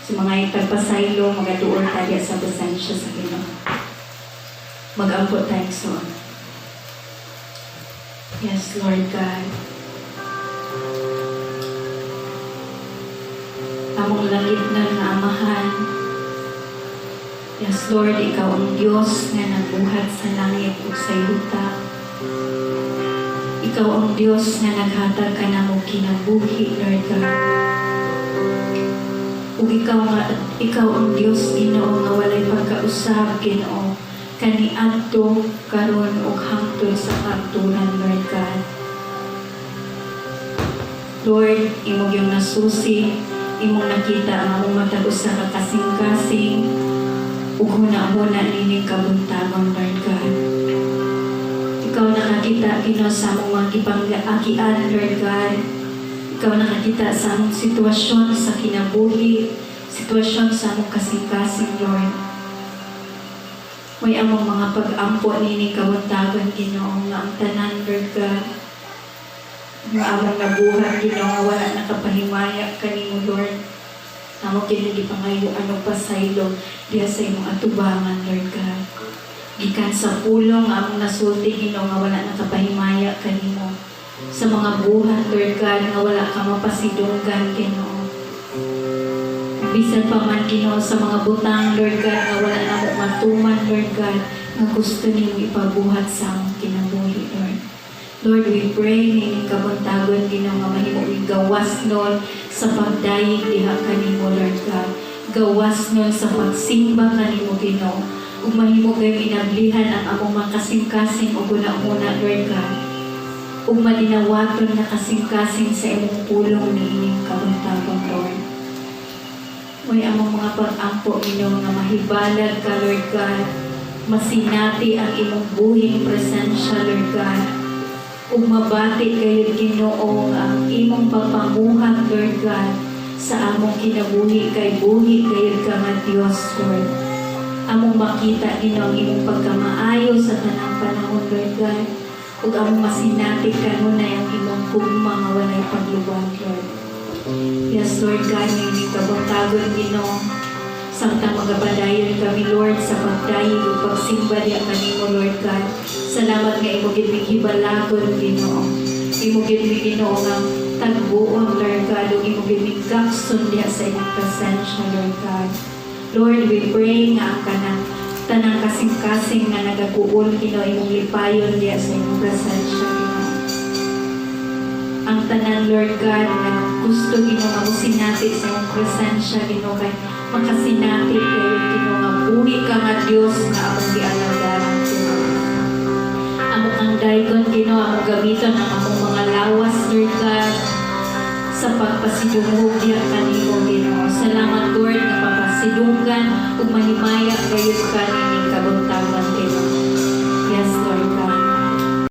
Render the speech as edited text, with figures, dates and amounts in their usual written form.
Sa mga tagpasaylo, magaduol ta diya sa presensya sa Ginoo. Mag-ampo tayo, igsoon. Yes, Lord God. Among langitnon nga Amahan. Yes, Lord, Ikaw ang Diyos nga nagbuhat sa langit ug sa yuta. Ikaw ang Diyos nga naghatag kanamo kinabuhi, Lord God. Ug ikaw ang Diyos, Ginoo, nga walay pagkausab, Ginoo, kaniadto, karon ug hangtod sa kamatuoran, Lord God. Lord, imo gyung nasusi, imong nakita ang among matag usa ka kasing-kasing ug huna-huna nining kabuntagon, Lord God. Ikaw nakakita, Ginoo, sa among mga gipang-agian, Lord God. Ikaw nakakita sa among sitwasyon sa kinabuhi, sitwasyon sa among kasing-kasing, Lord. May among mga pag-ampo nining kabuntagon, Ginoo, nga ang tanan, Lord God, nga among nabuhat, Ginoo, nga wala nakapahimaya kanimo, Lord. Amo kini gipangayuan og pasaylo diha sa imong atubangan, Lord God. Gikan sa pulong nga among nasulti, Ginoo, nga wala nakapahimaya kanimo. Sa mga buhat, Lord God, nga wala ka mapasidunggan, Ginoo. Bisan pa man, Ginoo, sa mga butang, Lord God, nga wala namo matuman, Lord God, nga gusto nimo ipabuhat sa among kinabuhi, Lord. Lord, we pray nining kabuntagon, Ginoo, nga mahimo ming gawasnon sa pagdayeg diha kanimo, Lord God. Gawasnon sa pagsimba kanimo, Ginoo. Ug mahimo kayong inablihan ang among mga kasing-kasing ug huna-huna, Lord God. Ug malinawaton nga kasing-kasing sa imong pulong niining kabuntagon, Lord. May among mga pag-ampo, Ginoo, nga mahibalag ka, Lord God. Masinati ang imong buhing presensya, Lord God. Ug mabati gayud, Ginoo, nga ang imong pagpamuhat, Lord God, sa among kinabuhi kay buhi gayud ka nga Dios, Lord. Among makita, Ginoo, ang imong pagkamaayo sa tanang panahon, Lord God. Ug among masinati kanunay ang imong gugma nga walay paglubad, Lord. Yes, Lord God, niining kabuntagon, Ginoo. Samtang magapadayon kami, Lord, sa pagdayeg ug pagsimba diha kanimo, Lord God. Salamat nga imo gid mig hibalagon, Ginoo. Imo gid mi, Ginoo, nga tagbuon, Lord God, ug imo gid mig gakson diha sa imong presensya, Lord God. Lord, we pray nga ang kanang tanang kasing-kasing nga nagakuol, Ginoo, imong lipayon diha sa imong presensya, Ginoo. Ang tanan, Lord God, nga gusto, Ginoo, nga mosinati sa imong presensya, Ginoo, kay makasinati kayo, Ginoo, nga buhi ka nga Dios nga among gialagaran, Ginoo. Amo kang daygon, Ginoo, among gamiton ang among mga lawas, Lord God, sa pagpasidungog diha kanimo, Ginoo. Salamat, Lord, nga papasidunggan ug mahimaya gayud ka nining kabuntagon, Ginoo. Yes, Lord God.